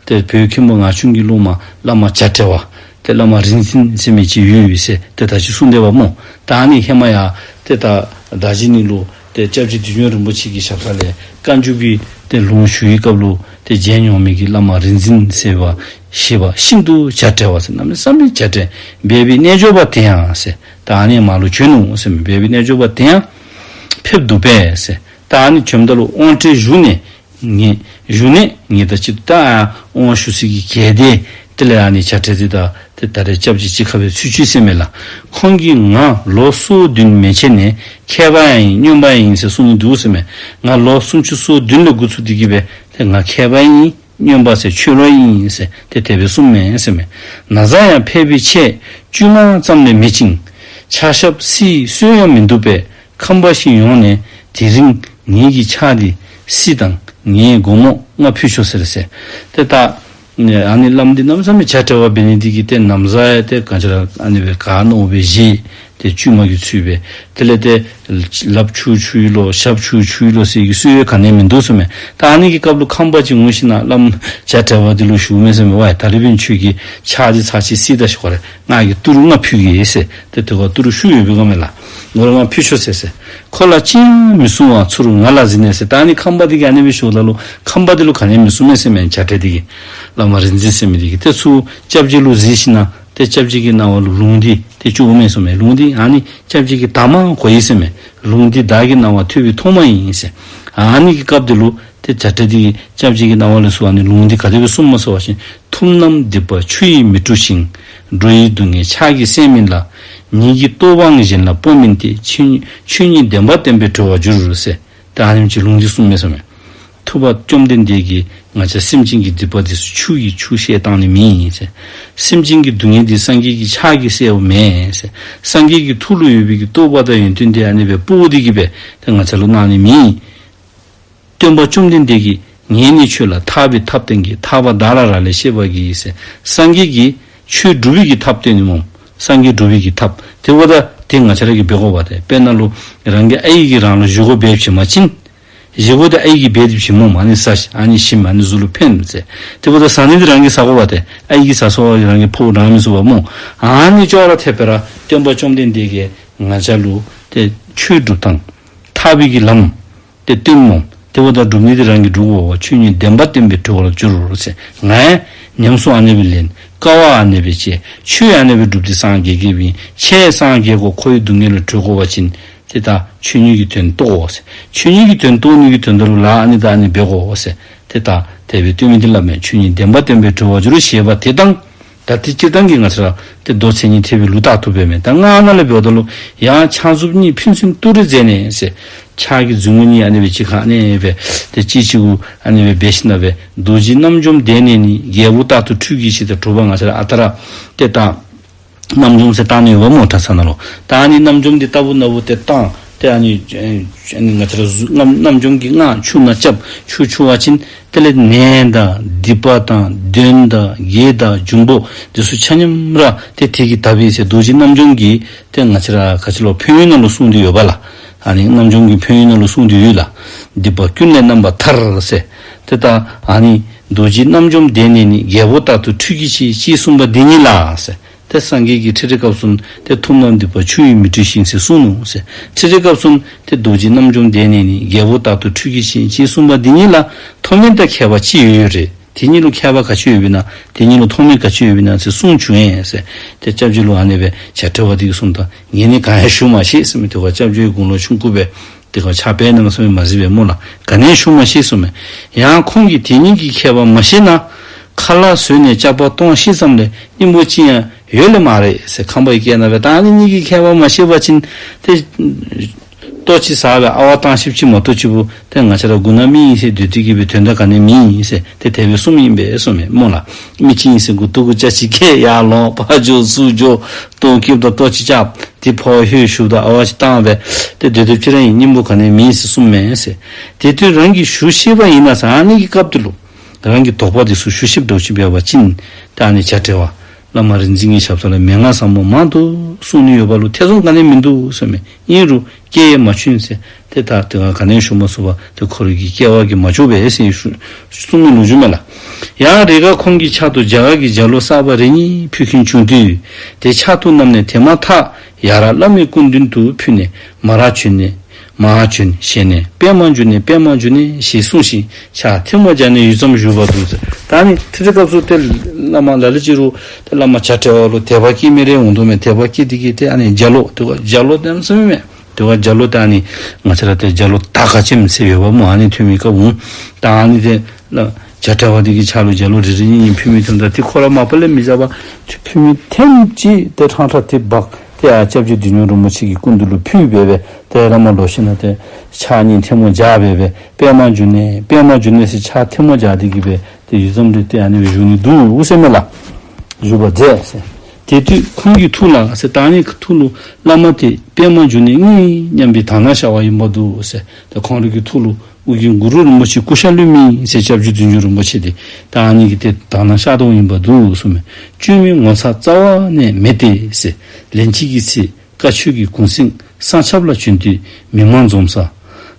ཏེ་བོད་མཁན་པོ་ངག་ཆུང་གི་སློབ་མ་བླ་མ་བྱ་བྲལ་བ་ཏེ་བླ་མ་རིག་འཛིན་ཟེར་མི་ཅིག་ཡོད་ཡོད་ཟེར་ཏེ་ད་ཅི་གསུངས་དེས་པ་སྨོ། ད་ཨ་ནི་ཧེ་མ་ཡང་ཏེ་ད་ད་ཅི་ནི་ལུ་ཏེ་སྐྱབས་རྗེ་བདུད་འཇོམས་རིན་པོ་ཆེ་གི་ཞབས་ས་ལས་བཀའ་འགྱུར་གྱི་ཏེ་ལུང་ཞུ་བའི་སྐབས་ལུ་ཏེ་མཇལ་མྱོང་མི་གི་བླ་མ་རིག་འཛིན་ཟེར་བ་ཞེས་པ་ཤིན་ཏུ་བྱ་བྲལ་བ་ཟེར་གནམ་མེད་ས་མེད་བྱ་བྲལ། འབད་པའི་རྣལ་འབྱོར་པ་དེ་ཡང་ཟེར་ད་ཨ་ནི་མར་ལུ་བྱོན་ནུག་ཟེར་མས། འབད་པའི་རྣལ་འབྱོར་པ་དེ་ཡང་ཕེབས་འདུག་པས་ཟེར། ད་ཨ་ནི་བྱོནམ་ད་ལུ་དབང་ཁྲིད་ཞུ་ནི་ངེ་ཞུ་ནི་ངེ་ད་ཅི་ད་དབང་ཞུ་སའི་གི་གལ་ཏེ་དེ་ལས་ཨ་ནི་བྱ་བྲལ་འདི་ད་ཏེ་ད་རེས་སྐྱབས་རྗེ་གཅིག་ཁར་སྦེ་ཚུད་ཅི་ཟེར་མས་ལགས། ཁོང་གིས་ང་ལོ་སོ་བདུན་མན་ཆད་ནས་མཁས་པ་ཡང་ཡིན་སྨྱོན་པ་ཡང་ཡིན་ཟེར་གསུང་ནི་འདུག་ཟེར་མས། ང་ལོ་སུམ་ཅུ་སོ་བདུན་ལས་འགོ་བཙུགས་ཏེ་གི་སྦེ་ཏེ་ང་མཁས་པ་ཡིན་སྨྱོན་པ་ཟེར་ཆོས་ལོ་ཡིན་ཟེར་ཏེ་དེ་སྦེ་གསུངས་མས་ཟེར་མས། ན་བཟའ་ཡང་ཕལ་པའི་ཆས་དཀྱུས་མ་ཙམ་ལས་མེད་ཅིང་ཕྱག་ཞབས་སིལ་གསོལ་ཡང་མི་འདུག་པས། ཁམས་པ་ཞིག་ཡོང་ནས་དེ་རིང་ངེ་གི་ཕྱག་འདི་སིལ་དང་ངེའི་སྒོར་མོ་ལྔ་ཕུལ་ཤོག་ཟེར་ཟེར། ཏེ་ད་ཨ་ནི་བླམ་འདི་གནམ་མེད་ས་མེད་བྱ་བྲལ་བ་འབད་ནི་འདི་གིས་ཏེ་ན་བཟའ་ཡང་ཏེ་ག་ཅི་ར་ཨ་ནི་སྦེ་ག་ནོར་སྦེ་བཞེས། ཏེ་དཀྱུས་མ་གི་ཚུལ་སྦེ་དེ་ལས་ཏེ་ལགཔ་ཆུ་ཆུ་ཡི་ལོ་ཞབས་ཆུ་ཆུ་ཡི་ལོ་ཟེར་གྱི་སྲོལ་ཡང་ག་ནི་ཡང་མིན་འདུག་ཟེར་མས། ད་ཨ་ནི་གི་སྐབས་ལུ་ཁམས་པ་ཅིག་འོང་ཞིན་ན་བླམ་བྱ་བྲལ་བ་འདི་ལུ་ཞུཝ་མས་ཟེར་མས། ཝའི་ད་ལས་འབདན་ཁྱོད་ཀྱི་ཕྱག་འདི་ཚར་ཅིག་སིལ་ད་ཤོག་ཁོ་རེ། ང་གིས་ཏི་རུ་ལྔ་ཕུལ་གེ་ཟེར། ཏེ་དེ་ཁར་ཏི་རུ་ཤུགས་ཡོད་པའི་སྒང་མས་ལགས། སྒོར་ལྔ་ཕུལ་ཤོག་ཟེར་ཟེར། ཁོ་ལ་ཅི་ཡང་མི་གསུང་བར་ཚུར་ང་ལ་གཟིགས་ནས་ཟེར། ད་ཨ་ནི་ཁམས་པ་འདི་གིས་ཨ་ནི་སྦེ་ཞུཝ་ད་ལུ་ཁམས་པ་འདི་ལུ་ག་ནི་ཡང་མི་གསུང་མས་ཟེར་མས། བྱ་བྲལ་འདི་གིས་བླ་མ་རིག་འཛིན་ཟེར་མི་འདི་གིས་ཏེ་ཚུར་སྐྱབས་རྗེ་ལུ་གཟིགས་ཞིན་ན་ཏེ་སྐྱབས་རྗེ་གི་རྣ་བ་ལུ་ལུང་འདི་ཏེ་བསྐྱུརཝ་མས་ཟེར་མས། ལུང་འདི་ཨ་ནི་སྐྱབས་རྗེ་གིས་ད་མ་གོ་ཡི་ཟེར་མས། ལུང་འདི་བདག་གི་རྣ་བར་ཐོས་པའི་ཐོག་མ་ཡིན་ཟེར། ཨ་ནི་གི་སྐབས་འདི་ལུ་ཏེ་བྱ་བྲལ་འདི་གིས་སྐྱབས་རྗེ་གི་རྣ་བ་ལུ་ཚུར་ཨ་ནི་ལུང་འདི་ག་དེ་སྦེ་གསུངསམ་སྨོ་ཟེར་བ་ཅིན། ཐུབ་རྣམས་སྡིག་པ་ཆུ་ཡིས་མི་འཁྲུ་ཞིང་། འགྲོ་ཡི་སྡུག་བསྔལ་ཕྱག་གིས་སེལ་མིན་ལ། ཉིད་ཀྱི་རྟོགས་པའང་གཞན་ལ་སྤོ་མིན་ཏེ། ཆོས་ཆོས་ཉིད་བདེན་པ་བསྟན་པས་གྲོལ་བར་འགྱུར་ཟེར། ད་ཨ་ནེམ་ཅིག་ལུང་འདི་གསུངསམ་མས་ཟེར་མས། ཐུབ་པ་བཅོམ་ལྡན་འདས་ཀྱིས་ང་བཅས་སེམས་ཅན་གྱི་སྡིག་པ་འདི་ཚུ་ཆུ་གིས་འཁྱུ་བཤལ་བཏང་ནི་མེན་ཟེར། སེམས་ཅན་གྱི་སྡུག་བསྔལ་འདི་སངས་རྒྱས་ཀྱི་ཕྱག་གིས་སེལཝ་མེན་ཟེར། སངས་རྒྱས་ཀྱི་ཐུགས་ལུ་ཡོད་པའི་གི་རྟོགས་པ་དང་ཡོན་ཏན་འདི་ཨ་ནི་སྦེ་སྤོ་སྟེ་གི་སྦེ་ཏེ་ང་བཅས་ལུ་གནང་ནི་མེན། སྟོན་པ་བཅོམ་ལྡན་འདས་ཀྱིས་ངས་ནི་ཁྱོད་ལ་ཐར་པའི་ཐབས་བསྟན་གྱི། ཐར་པ་བདག་ལ་རག་ལས་ཤེས་པར་གྱིས་ཟེར། སངས་རྒྱས་ཀྱིས་ཆོས་སྒྲུབ་པའི་གི་ཐབས་སྟོན་ནི་སྨོ། སངས་རྒྱས་སྒྲུབ་པའི་གི་ཐབས། དེ་འབདཝ་ད་དེ་ང་བཅས་ར་གིས་འབད་དགོ་པས་ཏེ། དཔེར་ན་ལུ་རང་གི་ཨའི་གིས་རང་ལུ་བཞེས་སྒོ་འབད་བྱིན་པ་ཅིན་བཞེས་སྒོ་འདི་ཨའི་གིས་འབད་དེ་བྱིནམ་སྨོ། ཨ་ནི་ཟ་ཤིག། ཨ་ནི་ཞིམ། ཨ་ནི་གཟུགས་ལུ་ཕན་ཟེར། དེ་འབདཝ་ད་ཟ་ནི་འདི་རང་གིས་ཟ་དགོ་པས་ཏེ། ཨའི་གིས་ཟ་སོང་བ་རང་གིས་ཕོཝ་འགྲང་མི་ཚུགས་པས་སྨོ། ཨ་ནི་ཅོག་ར་འཐདཔ་སྦེ་ར་སྟོན་པ་བཅོམ་ལྡན་འདས་ཀྱིས་ང་བཅས་ལུ་ཏེ་ཆོས་སྒྲུབ་ཐངས་ཐར་པའི་གི་ལམ་ཏེ་སྟོནམ་སྨོ། དེ་འབདཝ་ད་སྒྲུབ་ནི་འདི་རང་གིས་སྒྲུབ་དགོ་པས། ཆོས་ཉིད་བདེན་པ་བསྟན་པས་གྲོལ་བར་འགྱུར་ཟེར། ང་ཡང་ཉམས་སུ་ཨ་ནི་སྦེ་ལེན། དཀའ་བ་ཨ་ནི་སྦེ་སྤྱད། ཆོས་ཡང་ཨ་ནི་སྦེ་སྒྲུབ་སྟེ་སངས་རྒྱས་རྒྱསཔ་ཨིན། ཆོས་སངས་རྒྱས་དགོ། འཁོར་བའི་སྡུག་བསྔལ་ལས་གྲོལ་དགོ་པ་ཅིན་ཏེ་ད་ཆོས་ཉིད་ཀྱི་དོན་རྟོགས་དགོ་ཟེར། ཆོས་ཉིད་ཀྱི་དོན་རྟོགས་ནི་གི་དོན་དག་ལུ་ལཱ་ཨ་ནི་དང་ཨ་ནི་འབད་དགོ་ཟེར། ཏེ་ད་དེ་སྦེ་སྟོན་མི་འདི་སླབ་མས། ཆོས་ཉིད་བདེན་པ་བསྟན་པས་གྲོལ་བར་འགྱུར་ཞེས་པ་དེ་དང་། ད་དེ་སྤྱིར་བཏང་གི་ང་བཅས་ར་ཏེ་མདོ་མཚན་ཉིད་ཐེག་པའི་ལུགས་ལྟར་དུ་འབད་མི་ད་སྔགས་ནང་ལས་འབདཝ་ད་ལུ། ཡང་ཕྱག་མཛུབ་གཉིས་ཕན་ཚུན་ཏུ་རེ་མཛད་ནས་ཟེར། ཕྱག་གི་མཛུབ་མོ་གཉིས་ཨ་ནི་སྦེ་གཅིག་ཁར་ཨ་ནི་སྦེ་ཏེ་གཅིག་གཅིག་གུ་ཨ་ནི་སྦེ་འབད་ཞིནམ་ལས་རྡོ་རྗེ་རྣམ་འཇོམས་དེ་ནས་ནི། རྒྱལ་པོ་ལྟར་དུ་ཁྲུས་གྱིས་ཞེས། ཏེ་དྲོ་པ་ང་བཅས་ར་ཨ་རྟག་ར་ཏེ་ད་རྣམ་འཇོམས་ཟེར་བཏང་ནི་ཡོདཔ་སྨོ་གྲྭ་ཚང་ནང་ལུ། ད་ཨ་ནི་རྣམ་འཇོམས་འདི་ལྟ་བུ་ན་བུ་ཏེ་བཏང་། ཏེ་ཨ་ནི་ཨ་ནི་ང་བཅས་ར་གཟུགས་རྣམ་རྣམ་འཇོམས་ཀྱི་སྔགས་ཆུ་ནང་རྐྱབ། ཆུ་འཁྱུ་བ་ཅིན་དེ་ལས་ནད་དང་སྡིག་པ་དང་གདོན་དང་བགེགས་དང་འབྱུང་པོ་འདི་ཚུ་ཆ་མཉམ་ར་ཏེ་དེ་གིས་དག་པས་ཟེར། རྡོ་རྗེ་རྣམ་འཇོམས་ཀྱི་ཏེ་ང་བཅས་ར་ག་ཅི་ལོ་ཕན་ཡོན་ནང་ལུ་གསུངས་ཏེ་ཡོདཔ་ལགས། ཨ་ནི་རྣམ་འཇོམས་ཀྱི་ཕན་ཡོན་ནང་ལུ་གསུངས་ཏེ་ཡོད་ལགས། སྡིག་པ་ཀུན་ལས་རྣམ་པར་ཐར་ཟེར། ཏེ་ད་ཨ་ནི་རྡོ་རྗེ་རྣམ་འཇོམས་དེ་ནས་ནི། རྒྱལ་པོ་ལྟར་དུ་ཁྲུས་གྱིས་ཤིག་ཅེས་གསུངས་པ་འདི་ཉིད་ལ་ཟེར། ཏེ་སངས་རྒྱས་ཀྱིས་ཁྲིད་ཁྲིད་སྐབས་སུ་ཏེ་ཐུབ་རྣམས་སྡིག་པ་ཆུ་ཡིས་མི་འཁྲུ་ཞིང་ཟེར་གསུངས་ནུག་ཟེར། ཁྲིད་ཁྲིད་སྐབས་སུ་ཏེ་རྡོ་རྗེ་རྣམ་འཇོམས་དེ་ནས་ནི། རྒྱལ་པོ་ལྟར་དུ་ཁྲུས་གྱིས་ཤིག་ཅེས་གསུངས་པ་འདི་ཉིད་ལ་མཐོ་དམན་དང་ཁྱད་པར་ཅི་ཡོད་ཡོད་རེད། དེ་གཉིས་ལུ་ཁྱད་པར་ག་ཅི་ཡོདཔ་ཨིན་ན། དེ་གཉིས་ལུ་མཐོ་དམན་ག་ཅི་ཡོདཔ་ཨིན་ན་ཟེར་གསུངས་བྱུང་ཡང་ཟེར། ཏེ་སྐྱབས་རྗེ་ལུ་ཨ་ནི་སྦེ་བྱ་བྲལ་བ་འདི་གིས་གསུངམ་ད་ངས་ནི་གང་ཡང་ཞུ་མ་ཤེས་ཟེར་མི་དེ་ཁར་སྐྱབས་རྗེ་དགུང་ལོ་ཆུང་ཀུ་སྦེ་དེ་ཁར་ཕྱག་དཔེ་གནང་ཟེར་མི་མ་གཟིགས་པས་སྨོ་ལགས། ག་ནི་ཡང་ཞུ་མ་ཤེས་གསུངམ་མས། ཡང་ཁོང་གིས་དེ་གཉིས་ཀྱི་ཁྱད་པར་མ་ཤེས་ན། ཁ་ལག་ཟོས་ནས་སྐྱག་པ་གཏོང་ཤེས་ཙམ་ལས་སྙིང་པོ་ཅི་ཡང་ཡོད་ལེ་མ་རེད་ཟེར། ཁམས་པའི་སྐད་ནང་སྦེ་ད་ཨ་ནི་གཉིས་ཀྱི་ཁྱད་པར་མ་ཤེས་པ་ཅིན་ཏེ་ལྟོ་ཅིག་ཟ་སྦེ་ཨ་ཝ་བཏང་ཤེསཔ་ཅིག་མ་གཏོགས་ཅིག་པུ་ཏེ་ང་བཅས་ར་མགུ་ནག་མི་ཨིན་ཟེར་སྡོད་དེ་གི་སྦེ་དོན་དག་ག་ནི་མེད་ཟེར་ཏེ་དེ་སྦེ་གསུངམ་ཨིན་པས་གསུངམ་མས་སྨོ་ལགས། མི་ཅིག་ཨིན་ཟེར་མགུ་ཏོ་གུ་ཅ་ཅིག་བཀལ་ཡར་ལོང་ཕར་འགྱོ་ཚུར་འགྱོ་ལྟོ་བཀྱེསཔ་ད་ལྟོ་ཅིག་རྐྱབ། དེ་ཕོཝ་ཧོད་ཞུཝ་ད་ཨ་ཝ་ཅིག་བཏང་སྦེ་ཏེ་སྡོད་སྡོདཔ་ཅིག་ར་ཨིན། སྙིང་པོ་ག་ནི་མེད་ཟེར་གསུངམ་མས་ཟེར། དེ་དུས་རང་གིས་ཞུ་ཤེས་པ་ཨིན་ན་ཟེར། ཨ་ནི་གི་སྐབས་དེ་ལུ་རང་གི་དོགས་པ་འདི་ཚུ་ཞུ་ཤེསཔ་འདྲཝ་ཅིག་འབད་བ་ཅིན་ཏེ་ཨ་ནི་བྱ་བྲལ་བ་བླ་མ་རིག་འཛིན་གྱི་ཞབས་ས་ལུ་མན་ངག་ཟབ་མོ་མང་དུ་གསུང་ནི་ཡོད་པ་ལུ་ཐེ་ཚོམ་ག་ནི་མིན་འདུག་གསུངམ་མས། ཨིན་རུང་སྐད་ཡང་མ་ཆུན་ཟེར། ཏེ་ད་དེ་སྒང་ག་ནི་ཞུ་མ་ཚུགས་པར་ཏེ་ཁོ་རའི་གི་སྐལ་བ་གིས་མ་ལྕོགས་པས་ཟེར་ཞུ་གསུང་མི་ལོ་རྒྱུས་མས་ལགས། ཡང་རེས་འགའ་ཁོང་གི་ཕྱག་ཏུ་རྒྱ་གར་གྱི་ལྗགས་ཀློག་གསར་པ་རེ་གཉིས་ཕུལ་མཁན་བྱུང་དུས་དེ་ཕྱག་ཏུ་བསྣམས་ནས་དེ་མ་ཐག་ཡར་བླ་མའི་སྐུ་མདུན་དུ་ཕུལ་ནས་མར་བྱོན་ནས་མར་བྱོན་ཞེས་ནས་པདྨ་འབྱུང་གནས་པདྨ་འབྱུང་གནས་ཞེས་གསུངས་ཤིང་ཕྱག་ཐལ་མོ་སྦྱར་ནས་ཡུད་ཙམ་བཞུགས་པ་འདུག་ཟེར། ད་ཨ་ནི་ཁྲིད་ཁྲིད་སྐབས་སུ་ཏེ་བླ་མ་ལ་ལུ་ཅིག་རུང་ཏེ་བླ་མ་བྱ་བྲལ་བ་ལུ་དད་པ་སྐྱེ་མི་རེ་འོང་དོ་མས། དད་པ་སྐྱེ་དེ་གིས་ཏེ་ཨ་ནི་ལྗགས་ཀློག་ཏེ་ལྗགས་ཀློག་ཏེ་ཨ་ནི་ཟེར་མི་མས། དེ་བ་རྒྱ་ལོ་ད་ཨ་ནི་ང་བཅས་ར་ཏེ་རྒྱ་ལོ་དར་དཀར་ཅན་ཟེར་ཡོདཔ་སྨོ། ཨ་ནི་ཐོན་མི་སྐབས་འོང་། ད་ཨ་ནི་ཏེ་ལགས་བྱ་བྲལ་བ་འདི་གི་ཕྱག་ལུ་རྒྱ་ལོ་རེ་རེ་གཉིས་གཉིས་ཕུལ་མི་ཐོནམ་ད་ཏེ་ཁོ་ར་མ་པ་ལས་མི་བཞག་པར་ཏེ་ཕུལ་མི་ཐེངས་གཅིག་ཏེ་ཁྲང་ཁྲ་ཏེ་འབག་ཏེ་ཨ་སྐྱབས་རྗེ་བདུད་འཇོམས་རིན་པོ་ཆེ་གི་སྐུ་མདུན་ལུ་ཕུལ་སྦེ་སྦེ་ཏེ་བླ་མ་ལོག་ཞིནམ་ལས་ཏེ་ཕྱག་གཉིས་ཐལ་མོ་སྦྱར་སྦེ་སྦེ་པདྨ་འབྱུང་གནས་པདྨ་འབྱུང་གནས་ཟེར་ཕྱག་ཐལ་མོ་སྦྱར་ཏེ་གི་སྦེ་ཏེ་ཡུད་ཙམ་རེ་ཏེ་ཨ་ནི་སྦེ་བཞུགས་ནི་འདུག་ཟེར་མས་ལགས། བཞུགས་པར་མཛད་ཟེར། དེ་དུས་ཁོང་གི་ཐུགས་ལ་ཟེར་ད་ཨ་ནི་ཐུགས་ལུ་བླ་མ་དེ་པདྨ་འབྱུང་གནས་ཨིན་སྙམ་པའི་དག་སྣང་ཤར་བ་ཡིན་པ་འདུག་ཟེར། ད་ཁོང་རའི་གི་ཐུགས་ལུ་ཨོ་རྒྱན་གུ་རུ་རིན་པོ་ཆེ་སྐུ་ཤ་ལུས་མིན་ཟེར་སྐྱབས་རྗེ་བདུད་འཇོམས་རིན་པོ་ཆེ་དེ་ད་ཨ་ནི་གི་ཏེ་དག་སྣང་ཤར་དོ་ཡིན་པ་འདུག་གསུངས་མས། བཅོས་མའི་ངོ་མཚར་རྩ་བ་ནས་མེད་དེ་ཟེར། ལན་གཅིག་གི་ཚེ་བཀའ་ཆོས་ཀྱི་གུང་གསེང་གསང་ཆབ་ལ་བྱོན་དུས་མི་མང་འཛོམས་ས།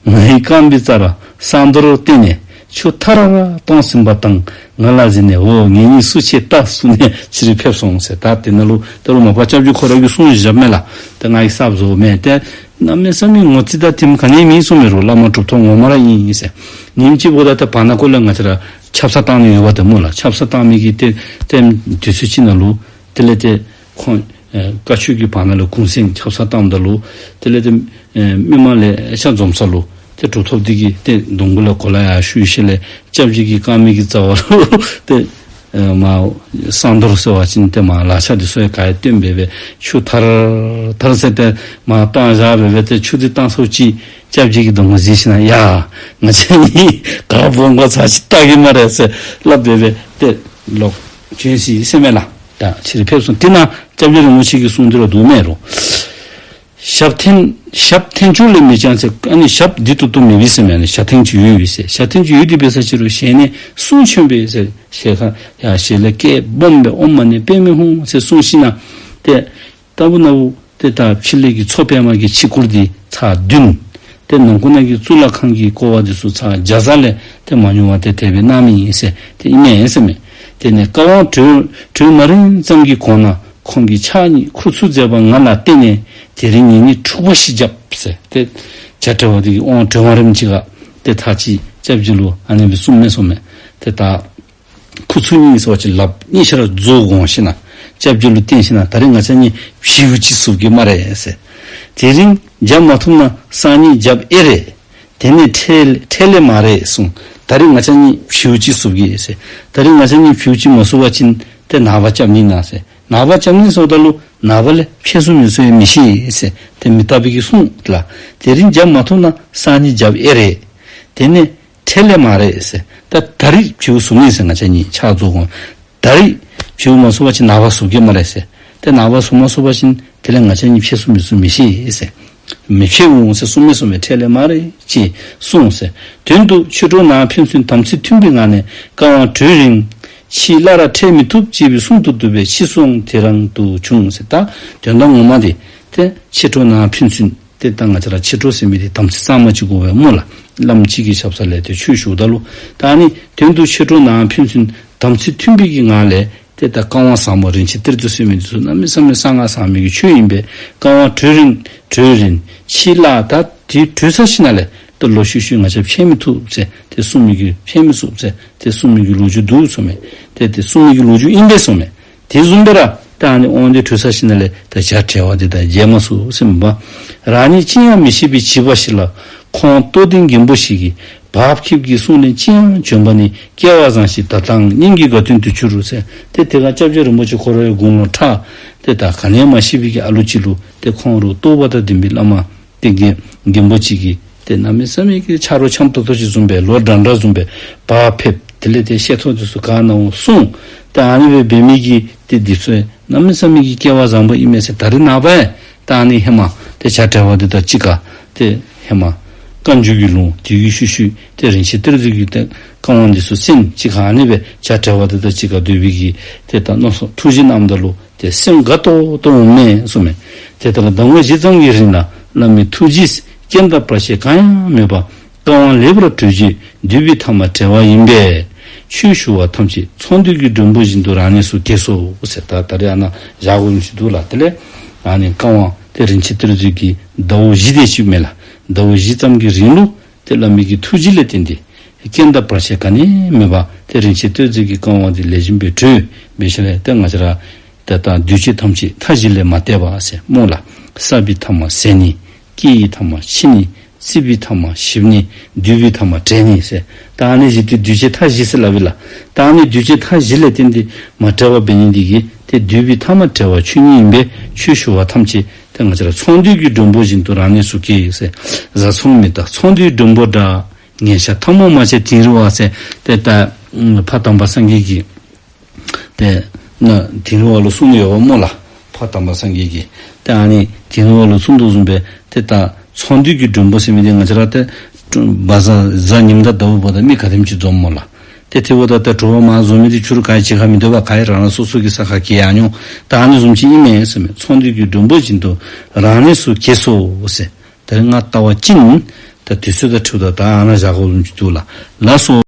ང་ཡི་རྐང་པའི་རྩ་ར་གསང་རྡོར་བསྟེན་ནས་ཆུ་ཐར་ར་བཏང་ཟིན་པ་དང་ང་ལ་གཟིགས་ནས་འོ་ངེད་གཉིས་སུ་ཆེ་ལྟ་གསུངས་ནས་ཕྱི་རུ་ཕེབས་སོང་ཟེར། ད་དེ་ནང་ལུ་ད་རུང་མ་པ་སྐྱབས་རྗེ་ཁོ་ར་གིས་གསུངས་བཞགཔ་མས་ལགས། ད་ང་གིས་གསརཔ་བཟོཝ་མེན། ཏེ་གནམ་མེད་ས་མེད་ངོ་ཚ་དང་ཁྲེལ་ག་ནི་མེད་གསུངས་མས་རོགས། བླ་མ་གྲུབ་ཐོབ་ངོ་མ་ར་ཨིན་ཟེར། ཉིནམ་ཅིག་འབདཝ་ད་ཏེ་བར་ན་ཁོ་ལུ་ང་བཅས་ར་ཆབ་གསང་བཏང་ནི་ཡོདཔ་ད་སྨོ་ལགས། ཆབ་གསང་བཏང་མི་གི་ཏེ་ཏེ་དུས་ཚོད་ཅིག་ནང་ལུ་དེ་ལས་ཏེ་ཁོང་ཨེ་བཀའ་ཆོས་ཀྱི་བར་ན་ལུ་གུང་གསེང་ཆབ་གསང་བཏངམ་ད་ལུ་དེ་ལས་ཏེ་ཨེ་མི་མང་ལེ་ཤ་འཛོམས་ས་ལུ་ཏེ་གྲུབ་ཐོབ་འདི་གིས་ཏེ་གདོང་གུ་ལས་གོ་ལ་ཡར་ཞུ་ཞིནམ་ལས་སྐྱབས་རྗེ་གི་རྐངམའི་གི་རྩ་བ་ལུ་ཏེ་ཨེ་མར་གསང་རྡོར་ཟེར་བ་ཅིན་ཏེ་མར་ལག་ཆ་འདི་ཚུ་ཡང་ག་ཡང་སྟོན་སྦེ་སྦེ་ཆུ་ཐར་ཐར་ཟེར་ཏེ་མར་བཏང་བཞག་སྦེ་སྦེ་ཏེ་ཆུ་འདི་བཏང་ཚརཝ་ཅིག་སྐྱབས་རྗེ་གི་གདོང་ཁར་གཟིགས་ཞིནམ་ལས་ཡ་ང་བཅས་གཉིས་ག་འབོ་འགྱོ་ཚར་ཅིག་བལྟ་གེ་སྨ་རེ་ཟེར་སླབ་སྦེ་སྦེ་ཏེ་ལོག་བྱོན་ཅི་ཟེར་མས་ལགས། ད་ཕྱི་རུ་ཕེབས་སོང་། དེ་ནང་སྐྱབས་རྗེ་རིན་པོ་ཆེ་གིས་གསུངས་ཏེ་ར་འདུག་མས་རོགས། ཞབས་མཐུན་ཞབས་མཐུན་ཕྱོགས་ལས་མི་འགྱངས་ཟེར། ཨ་ནི་ཞབས་འདི་ཏོག་ཏོ་མེད་པས་ཟེར་མས། ཨ་ནི་ཞབས་མཐུན་ཅིག་ཡོད་ཡོད་ཟེར། ཞབས་མཐུན་ཅིག་ཡོད་དེ་འབད་ས་ཅིག་རུང་ཞལ་ནས་གསུང་བྱོན་པས་ཟེར། ཞལ་ཁ་ཡར་ཞལ་ལས་སྐད་སྦོམ་སྦེ་ཨོཾ་མ་ཎི་པདྨེ་ཧཱུྃ་ཟེར་གསུངས་ཞིནམ་ལས་ཏེ་ལྟ་བུ་ན་བུ་ཏེ་ད་ཕྱི་ལས་ཀྱི་མཚོ་པདྨ་གི་ཕྱི་སྐོར་འདི་ཚར་བདུན། ཏེ་ནང་ཁོངས་ནང་གི་གཙུག་ལག་ཁང་གི་བསྐོར་བ་འདི་ཚུ་ཚར་བརྒྱ་རྩ་ལས་ཏེ་མ་ཉུང་བ་ཏེ་དེ་སྦེ་གནང་མི་ཨིན་ཟེར་ཏེ་ཨིན་མས་ཟེར་མས། དེ་ནས་བཀའ་དབང་གྲོལ་གྲོལ་མ་རན་ཙམ་གྱི་གོང་ན་ཁོང་གིས་ཕྱག་གཉིས་ཁུ་ཚུར་མཛད་པ་ང་ལ་བརྟེན་ནས་དེ་རིང་ངེད་གཉིས་འཁྲུག་པ་ཞིག་བརྒྱབ་ཟེར། ཏེ་བྱ་བྲལ་བ་འདི་གིས་དབང་གྲོལ་མ་རནམ་ཅིག་ཁར་ཏེ་ཐག་ཅིག་སྐྱབས་རྗེ་ལུ་ཨ་ནི་སྦེ་གསུངས་མས་གསུངས་མས། ཏེ་ད་ཁུ་ཚུར་གཉིས་ཟེར་བ་ཅིན་ལགཔ་གཉིས་ཆ་ར་རྫོགས་འོང་ཞིནམ་ལས་སྐྱབས་རྗེ་ལུ་བསྟན་ཞིནམ་ལས་ད་རིས་ང་བཅས་གཉིས་བྱིའུ་ཅིག་བསུབ་གེ་སྨ་རེ་ཟེར། དེ་རིང་རྒྱབ་མ་ཐུབ་ན་སང་ཉིན་རྒྱབ་ཨེ་རེད། དེ་ནས་ཁྲེལ་ཁྲེལ་ལེ་མ་རེད་གསུངས། ད་རིས་ང་བཅས་གཉིས་བྱིའུ་ཅིག་བསུབ་གེ་ཟེར། ད་རིས་ང་བཅས་གཉིས་བྱིའུ་ཅིག་མ་བསུབ་པ་ཅིན་ཏེ་ནངས་པ་སྐྱབས་གནས་གནང་ཟེར། ནངས་པ་སྐྱབས་གནས་སོངམ་ད་ལུ་ནངས་པ་ལས་ཕྱད་སོང་མི་སོང་ཡང་མི་ཤེས་ཟེར། ཏེ་མི་རྟག་པའི་གི་གསུང་ལགས། དེ་རིང་རྒྱབ་མ་ཐུབ་ན་སང་ཉིན་རྒྱབ་ཨེ་རེད། དེ་ནས་ཁྲེལ་ལེ་མ་རེད་ཟེར། ད་ད་རིས་བྱིའུ་བསུབ་ནི་ཟེར། ང་བཅས་གཉིས་ཕྱག་རྫོགས་འོང་། ད་རིས་བྱིའུ་མ་བསུབ་པ་ཅིན་ནངས་པ་བསུབ་གེ་སྨ་རེ་ཟེར། ཏེ་ནངས་པ་བསུབ་མ་ཚུགས་པ་ཅིན་དེ་ལས་ང་བཅས་གཉིས་ཕྱད་སོང་མི་སོང་མི་ཤེས་ཟེར། མི་ཕྱད་འོང་ཟེར་གསུངས་མས་གསུངས་མས། ཁྲེལ་ལེ་མ་རེད་ཅེས་གསུངས་ཟེར། དོན་དུ་ཆོས་གྲོགས་ནང་ཕན་ཚུན་དམ་ཚིག་མཐུན་པའི་ངང་ནས་བཀའ་དབང་གྲོལ་རིང་ཕྱི་བླ་ར་འཕྲད་མི་ཐུབ་ཅེས་པའི་གསུང་དུ་བསྡུ་བའི་ཕྱིར་སོང་དེ་རང་དུ་བྱུང་ཟེར། ད་དོན་དག་ངོ་མ་འདི་ཏེ་ཆོས་གྲོགས་ནང་ཕན་ཚུན་ཏེ་ད་ང་བཅས་ར་ཆོས་གྲོགས་ཟེར་མི་འདི་དམ་ཚིག་གཙང་མ་ཅིག་དགོ་པས་སྨོ་ལགས། བླམ་གཅིག་གི་ཞབས་ས་ལས་ཏེ་ཆོས་ཞུཝ་ད་ལུ་ད་ཨ་ནི་དོན་དུ་ཆོས་གྲོགས་ནང་ཕན་ཚུན་དམ་ཚིག་མཐུན་པའི་གི་ངང་ལས་ཏེ་ད་བཀའ་དབང་བཟང་པོ་རིན་ཆེན་གཏེར་མཛོད་ཟེར་མི་འདི་ཚུ་གནམ་མེད་ས་མེད་གསང་སྔགས་ཟབ་མོའི་གི་ཆོས་ཨིན་པས། བཀའ་དབང་གྲོལ་རིང་གྲོལ་རིང་ཕྱི་བླ་ད་དེ་གྲོལ་ཚར་ཞིནམ་ལས་ད་ལོག་ཤུལ་ཤུལ་ང་བཅས་ཕྱད་མི་ཐུབ་ཟེར་ཏེ་གསུང་མི་གི་ཕྱད་མི་ཚུགས་ཟེར་ཏེ་གསུང་མི་གི་ལོ་རྒྱུས་འདུག་གསུངས་མས། ཏེ་ཏེ་གསུང་མི་གི་ལོ་རྒྱུས་ཨིན་པས་གསུངས་མས། དེ་བཟུམ་སྦེ་ར་ད་ཨ་ནི་དབང་འདི་གྲོལ་ཚར་ཞིནམ་ལས་ད་བྱ་བྲལ་བ་འདི་དང་མཇལ་མ་ཚུགས་ཟེར་མས་པ། རང་ཉིད་ཅི་ཡང་མི་ཤེས་པའི་བྱིས་པ་ཞིག་ལ་ཁོང་རྟོགས་ལྡན་རྒན་པོ་ཞིག་གིས་བག་ཕེབས་ཀྱི་གསུང་ལན་ཅི་ཡང་བྱོན་པ་ནི་སྐལ་བ་བཟང་ཞིང་ད་ལྟའང་སྙིང་གི་དགའ་སྟོན་དུ་གྱུར་ཟེར། ཏེ་དེ་སྒང་སྐྱབས་རྗེ་རིན་པོ་ཆེ་ཁོ་རའི་དགུང་ལོ་ཕྲ་ཏེ་ད་ག་ནི་ཡང་མ་ཤེས་པའི་གི་ཨ་ལུ་ཅིག་ལུ་ཏེ་ཁོང་རུ་རྟོགས་པ་དང་ལྡན་པའི་བླ་མ་ཏེ་རྒན་རྒན་པོ་ཅིག་གིས་ཏེ་གནམ་མེད་ས་མེད་ཀྱི་ཆ་རོགས་འཆམ་ཏོག་ཏོ་ཅིག་བཟུམ་སྦེ་ལོ་འདྲ་འདྲ་བཟུམ་སྦེ་བག་ཕེབས། དེ་ལས་ཏེ་བཤད་ཐོ་འདི་ཚུ་ག་ནང་འོང་གསུངས། ཏེ་ཨ་ནི་སྦེ་འབད་མི་གི་ཏེ་འདི་ཚུ་གནམ་མེད་ས་མེད་ཀྱི་སྐལ་བ་བཟང་པོ་ཨིན་མས་ཟེར། ད་རེས་ནངས་པ་ཡང་ད་ཨ་ནི་ཧེ་མ་ཏེ་བྱ་བྲལ་བ་འདི་དང་གཅིག་ཁར་ཏེ་ཧེ་མ་བཀའ་འགྱུར་གྱི་ལུང་དེ་གི་ཤུལ་ཤུལ་ཏེ་རིན་ཆེན་གཏེར་མཛོད་ཀྱི་ཏེ་བཀའ་དབང་འདི་ཚུ་གསན། གཅིག་ཁར་ཨ་ནི་སྦེ་བྱ་བྲལ་བ་འདི་དང་གཅིག་ཁར་སྡོད་པའི་གི་ཏེ་ད་མནོ་བསམ་ཐུགས་བཞེད་གནངམ་ད་ལུ་ཏེ་སེམས་དགའ་ཏོག་ཏོ་འོང་མས་གསུངས་མས། དེ་ལྟར་ཟླ་ངོ་བཞི་ཙམ་གྱི་རིང་ལ་བླ་མའི་ཐུགས་རྗེས་རྐྱེན་དང་བར་ཆད་གང་ཡང་མེད་པར་བཀའ་དབང་ལེགས་པར་གྲོལ་རྗེས་འདུས་པའི་ཐ་མ་བྲལ་བ་ཡིན་པས། ཆོས་ཞུ་བ་ཐམས་ཅད་ཚོང་འདུས་ཀྱི་མགྲོན་པོ་བཞིན་དུ་རང་གནས་སུ་གྱེས་སོ་ཟེར། ད་ད་རེས་ཨ་ནཱ་བཞག་དགོ་མི་ཅིག་འདུག་ལགས། དེ་ལས་ཨ་ནི་བཀའ་དབང་ཏེ་རིན་ཆེན་གཏེར་མཛོད་ཀྱི་ཟླཝ་བཞི་དེ་ཅིག་མས་ལགས། ཟླཝ་བཞི་ཙམ་གྱི་རིང་ལུ་ཏེ་བླ་མའི་གི་ཐུགས་རྗེ་ལས་བརྟེན་ཏེ་རྐྱེན་དང་བར་ཆད་ག་ནི་མེད་པར་ཏེ་རིན་ཆེན་གཏེར་མཛོད་ཀྱི་བཀའ་དབང་འདི་ལེགས་ཤོམ་སྦེ་གྲོལ་འབད་ཞིནམ་ལས་ཏེ་ང་བཅས་ར་ཏེ་ད་འདུས་བྱས་ཐམས་ཅད་མཐའ་བཞི་ལས་མ་འདས་པ་ཟེར་སྨོ་ལགས། བསགས་པའི་ཐ་མ་ཟད་ནས་ སྐྱེ་བའི་ཐ་མ་འཆི་ནི། སྲིད་པའི་ཐ་མ་ཞི་ནི། འདུས་པའི་ཐ་མ་བྲལ་ནི་ཟེར། ད་ཨ་ནི་བཞི་དེ་འདུས་བྱས་མཐའ་བཞི་ཟེར་སླབ་ཨིན་ལགས། ད་ཨ་ནི་འདུས་བྱས་མཐའ་བཞི་ལས་བརྟེན་ཏེ་མ་བྲལ་བ་འབད་ནི་འདི་གིས་ཏེ་འདུས་པའི་ཐ་མ་བྲལ་བ་ཆོས་ཉིད་ཡིན་པས་ཆོས་ཞུ་བ་ཐམས་ཅད་ཏེ་ང་བཅས་ར་ཚོང་འདུས་ཀྱི་མགྲོན་པོ་བཞིན་དུ་རང་གནས་སུ་སྐྱེ་ཟེར། བཟའ་ཚང་མི་རྟག་ཚོང་འདུས་མགྲོན་པོ་འདྲ། ངན་ཤ་ཐལ་མོ་མ་བྱས་དིང་རི་བ་ཟེར། ཏེ་ད་ཕ་དམ་པ་སངས་རྒྱས་ཀྱིས་ཏེ་ན་དིང་རི་བ་ལུ་གསུངས་ཡོདཔ་སྨོ་ལགས། ཕ་དམ་པ་སངས་རྒྱས་ཀྱིས་ཏེ་ཨ་ནི་དིང་རི་བ་ལུ་གསུངས་དོ་བཟུམ་སྦེ་ཏེ་ད་ཚོང་འདུས་ཀྱི་མགྲོན་པོ་ཟེར་མི་འདི་ང་བཅས་ར་ཏེ་བ་ཟ་གཟའ་ཉིམ་དང་ཟླཝ་འབདཝ་ད་མི་ག་དེམ་ཅིག་འཛོམས་སྨོ་ལགས། ཏེ་དེ་འབདཝ་ད་ད་དྲོ་པ་མར་འཛོམས་མི་འདི་ཕྱི་རུ་ག་ཡང་བྱེད་ག་མི་སྡོད་པས། ག་ར་རང་རང་སོ་སོ་གི་ས་ཁར་འགྱོ་ཡར་འོང་། ད་ཨ་ནི་བཟུམ་ཅིག་ཨིན་མས་ཟེར་མས། ཚོང་འདུས་ཀྱི་མགྲོན་པོ་བཞིན་དུ་རང་གནས་སུ་གྱེས་སོ་ཟེར། ད་རིས་ང་ལྟ་བ་ཅིན་ད་དུས་ཚོད་དང་འཁྲིལཝ་ད་ད་ཨ་ནཱ་བཞག་དགོཔ་བཟུམ་ཅིག་འདུག་ལགས། ལགས་སོ།